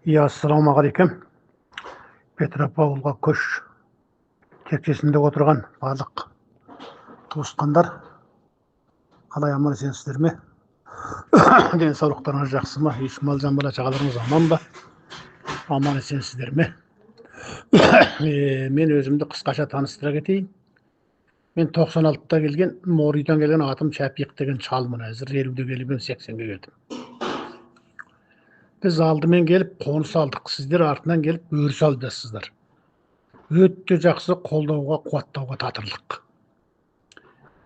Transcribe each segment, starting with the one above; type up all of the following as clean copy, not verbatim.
Иә, ассалаумағалейкум. Петропавлға көш текшесінде отырған барлық туысқандар, қалай, аман есенсіздер ме? Денсаулықтарыңыз жақсы ма? Үй, мал жан, бала шағаларыңыз аман ба? Аман есенсіздер ме? Мен өзімді қысқаша таныстыра кетейін. Мен 96-да келген, Моридан келген, атым Шәпиқ деген шалмын. Әзір 50-де келіп едім, 80-ге келдім. Біз алдымен келіп қоныс алдық, сіздер артынан келіп өріс алып жатсыздар. Өте жақсы, қолдауға, қуаттауға татырлық.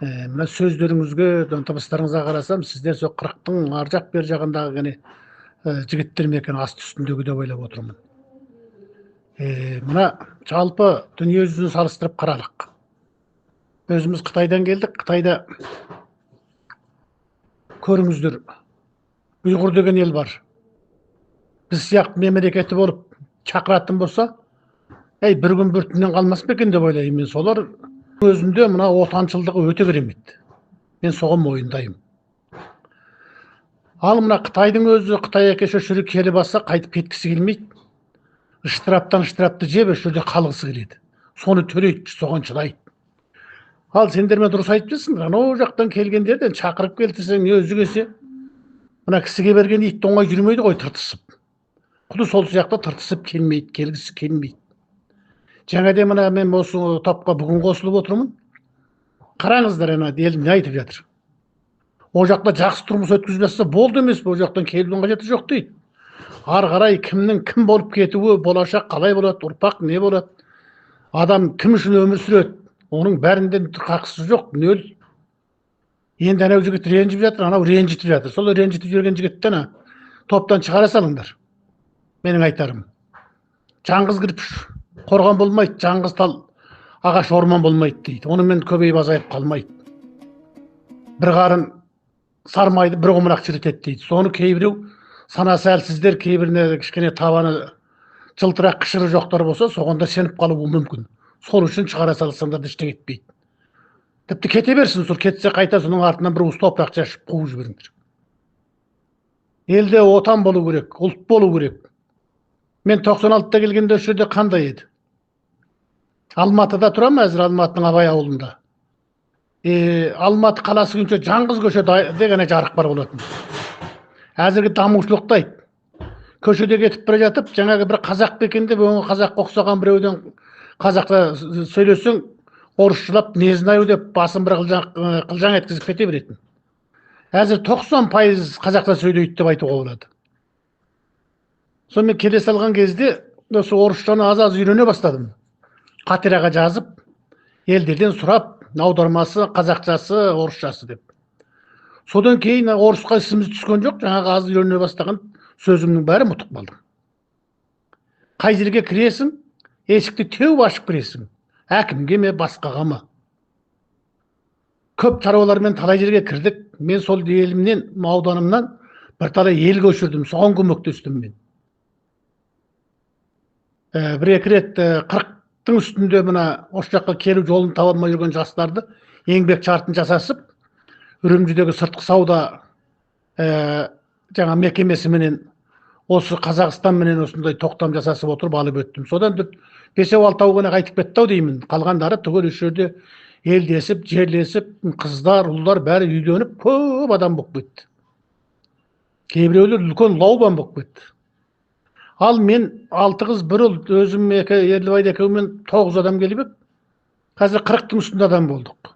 Мына сөздеріңізге, дыбыстарыңызға қарасам, сіздер сол 40-тың ар жақ бер жағындағы ғана жігіттер ме екен, асты үстіндегі деп ойлап отырмын. Мына жалпы дүние жүзін салыстырып қаралық. Өзіміз Қытайдан келдік. Қытайда көріңіздер, ұйғыр деген ел бар. Біз сияқты мемлекеті болып шақыратын болса, әй, бір күн бір түннен қалмас па екен деп ойлаймын мен. Солар өзінде мына отаншылдығы өте керемет. Мен соған мойындаймын. Ал мына Қытайдың өзі, Қытай әке шешесі келіп алса, қайтып кеткісі келмейді. Ыстыраптан ыстырапты жеп, осы жерде қалғысы келеді. Соны төлейді, соған шыдайды. Ал сендер мен дұрыс айтып тұрсыңдар. Анау жақтан келгендерден шақырып келтірсең, не өзі келсе, мына кісіге берген ит оңай жүрмейді ғой тыртысып. Құды сол сияқты тыртысып келмейді, келгісі келмейді. Жаңа де мына мен осы топқа бүгін қосылып отырмын. Қараңыздар, ана ел не айтып жатыр. Ол жақта жақсы тұрмыс өткізіп жатса болды емес пе, ол жақтан келудің қажеті жоқ дейді. Ары қарай кімнің кім болып кетуі, болашақ қалай болады, ұрпақ не болады, адам кім үшін өмір сүреді, оның бәрінден қақысы жоқ, нөл. Енді анау жігіт ренжіп жатыр, анау ренжітіп жатыр. Сол ренжітіп жүрген жігітті ана топтан шығара салыңдар. Менің айтарым, жаңғыз кірпіш қорған болмайды, жаңғыз тал ағаш орман болмайды дейді. Онымен көбейіп азайып қалмайды. Бір қарын сармайды бір құмырақ шірітеді дейді. Соны кейбіреу санасы әлсіздер, кейбіріне кішкене табаны жылтырақ қышыры жоқтар болса, соған да сеніп қалуы мүмкін. Сол үшін шығара салсаңдар да ештеңе етпейді. Тіпті кете берсін, сол кетсе қайта соның артынан бір уыс топырақ шашып қуып жіберіңдер. Елде отан болу керек, ұлт болу керек. Мен 96-да келгенде осы жерде қандай еді? Алматыда тұрамын әзір, Алматының Абай ауылында. Алматы қаласы күнше жаңғыз көшеде ғана жарық бар болатын. Әзіргі дамушылықты айт. Көшеде кетіп бара жатып, жаңағы бір қазақ па екен деп, өңі қазаққа ұқсаған біреуден қазақша сөйлесең, орысшалап не знаю деп басын бір қылжаң еткізіп кете беретін. Әзір 90% қазақша сөйлейді деп айтуға болады. Сонымен келе салған кезде осы орысшаны аз-аз үйрене бастадым. Қатираға жазып, елдерден сұрап, аудармасы, қазақшасы, орысшасы деп. Содан кейін орысқа ісіміз түскен жоқ, жаңағы аз үйрене бастаған сөзімнің бәрі ұмытып қалдым. Қай жерге кіресің, есікті теуіп ашып кіресің, әкімге ме, басқаға ма. Көп шаруалармен талай жерге кірдік. Мен сол елімнен, ауданымнан бірталай ел көшірдім, соған көмектестім мен. Бір екі рет 40-тың үстінде мына осы жаққа келу жолын таба алмай жүрген жастарды еңбек шартын жасасып, Үрімжідегі сыртқы сауда жаңа мекемесіменен осы Қазақстанменен осындай тоқтам жасасып отырып алып өттім. Содан 5-6 ғана қайтып кетті ау деймін. Қалғандары түгел осы жерде елдесіп, жерлесіп, қыздар, ұлдар бәрі үйленіп, көп адам болып кетті. Кейбіреулер үлкен лаубан болып кетті. Ал мен 6 қыз, бір ұл, өзім екі Ерлібайда екеуімен 9 адам келіп ек, қазір 40-тың үстінде адам болдық.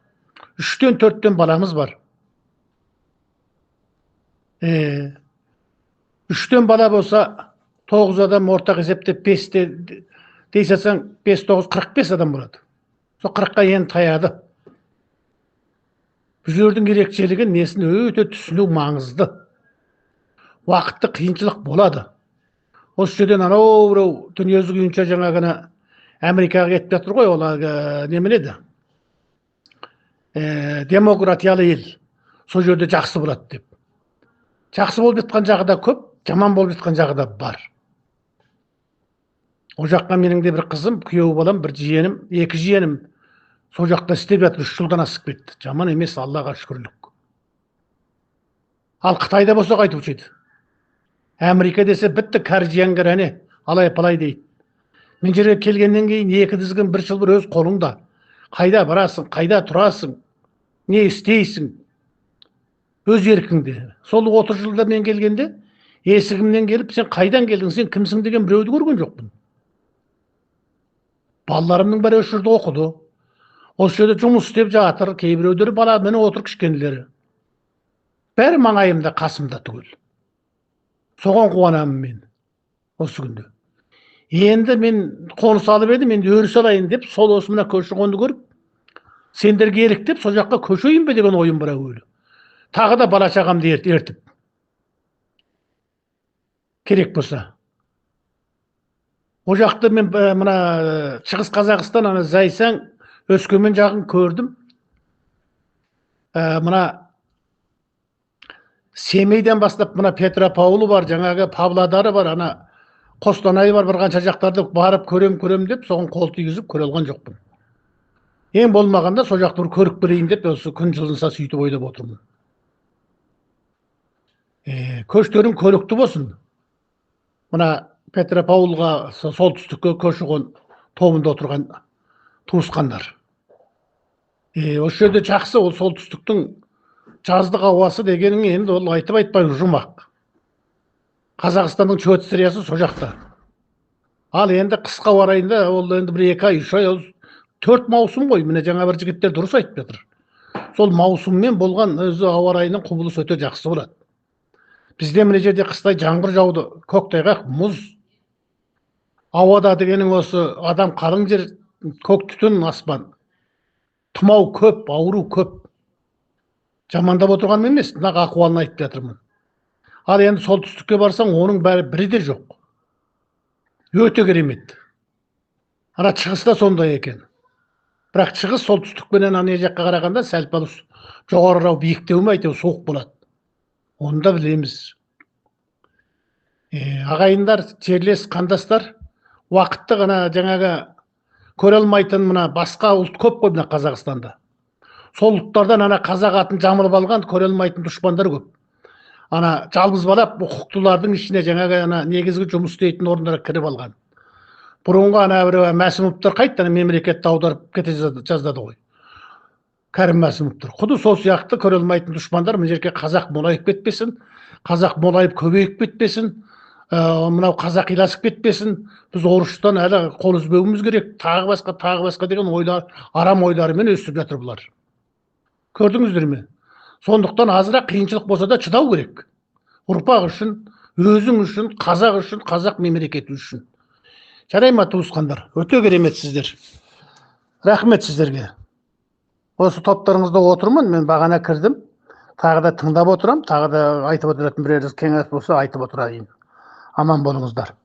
3-тен 4-тен баламыз бар. 3-тен бала болса, 9 адам ортақ есептеп 5-те дей салсаң, 5, 9, 45 адам болады. Сол 40-қа енді таяды. Бұл жердің ерекшелігі несін өте түсіну маңызды. Уақытты қиыншылық болады. Осы жерден анау біреу дүниежүзі күйінше жаңағыны Америкаға кетіп жатыр ғой, ол немене еді? Демократиялы ел. Сол жерде жақсы болады деп. Жақсы болып жатқан жағы да көп, жаман болып жатқан жағы да бар. Ол жаққа менің де бір қызым, күйеу балам, бір жиенім, 2 жиенім сол жақта істеп жатыр, 3 жылдан асып кетті. Жаман емес, Аллаға шүкірлік. Ал Қытайда болса қайтушы еді. Америка десе бітті, кәрі жиангер әне, алай-палай дейді. Мен жерге келгеннен кейін екі тізгін бір шылбыр өз қолыңда. Қайда барасың, қайда тұрасың, не істейсің, өз еркіңде. Сол 30 жылда мен келгенде есігімнен келіп, сен қайдан келдің, сен кімсің деген біреуді көрген жоқпын. Балаларымның бәрі осы жерде оқыды. Осы жерде жұмыс істеп жатыр, кейбіреулері бала міне отыр кішкенелері. Бәрі маңайымда, қасымда түгел. Соған қуанамын мен осы күнде. Енді мен қоныс алып едім, енді өріс алайын деп, сол осы мына көші-қонды көріп, сендерге еліктеп, сол жаққа көшейін бе деген ойым бар әуелі. Тағы да бала шағамды ертіп. Керек болса. О жақты мен мына Шығыс Қазақстан, ана Зайсан, Өскемен жағын көрдім. Мына Семейден бастап мына Петропавлы бар, жаңағы Павлодары бар, ана Қостанай бар, бір қанша жақтарды барып көрем деп, соған қол тигізіп көре алған жоқпын. Ең болмағанда сол жақты бір көріп көрейін деп, осы күн жылынса сөйтіп ойлап отырмын. Көштерің көрікті болсын. Мына Петропавлға, солтүстікке көші-қон тобында отырған туысқандар. Осы жерде жақсы, ол солтүстіктің жаздық ауасы дегенің енді ол айтып айтпай жұмақ. Қазақстанның чөтсіриясы сол жақта. Ал енді қысқа ауа райында ол енді бір 2 ай, 3 ай, ол 4 маусым ғой. Міне жаңа бір жігіттер дұрыс айтып жатыр. Сол маусыммен болған өзі ауа райының құбылысы өте жақсы болады. Бізде мына жерде қыстай жаңбыр жауды, көктайғақ, мұз. Ауада дегенің осы адам қалың жер, көк түтін аспан. Тұмау көп, ауру көп. Жамандап отырғаным емес, нақ ахуалын айтып жатырмын. Ал енді солтүстікке барсаң, оның бәрі бірі де жоқ. Өте керемет. Ана шығыста сондай екен. Бірақ шығыс солтүстікпенен ана жаққа қарағанда сәл-пәл жоғарырау, биіктеу ме әйтеуір суық болады. Оны да білеміз. Ағайындар, жерлес, қандастар, уақытты ғана жаңағы көре алмайтын мына басқа ұлт көп қой мына Қазақстанда. Сол ұлттардан ана қазақ атын жамылып алған көре алмайтын дұшпандар көп. Ана жалбызбалап құқықтылардың ішіне жаңағы ана негізгі жұмыс істейтін орындарға кіріп алған. Бұрынғы ана бір Мәсімовтар қайтадан мемлекетті аударып кете жаздады ғой. Кәрім Мәсімовтар. Құды сол сияқты көре алмайтын дұшпандар мына жерге қазақ молайып кетпесін, қазақ молайып көбейіп кетпесін, мынау қазақиласып кетпесін, біз орыстан әлі қол үзбеуіміз керек, тағы басқа, тағы басқа деген ойлар, арам ойларымен өсіп жатыр бұлар. Көрдіңіздер ме? Сондықтан азырақ қиыншылық болса да шыдау керек. Ұрпақ үшін, өзің үшін, қазақ үшін, қазақ мемлекеті үшін. Жарай ма, туысқандар? Өте кереметсіздер. Рахмет сіздерге. Осы топтарыңызда отырмын, мен бағана кірдім. Тағы да тыңдап отырам, тағы да айтып отыратын бірер кеңес болса айтып отырайын. Аман болыңыздар.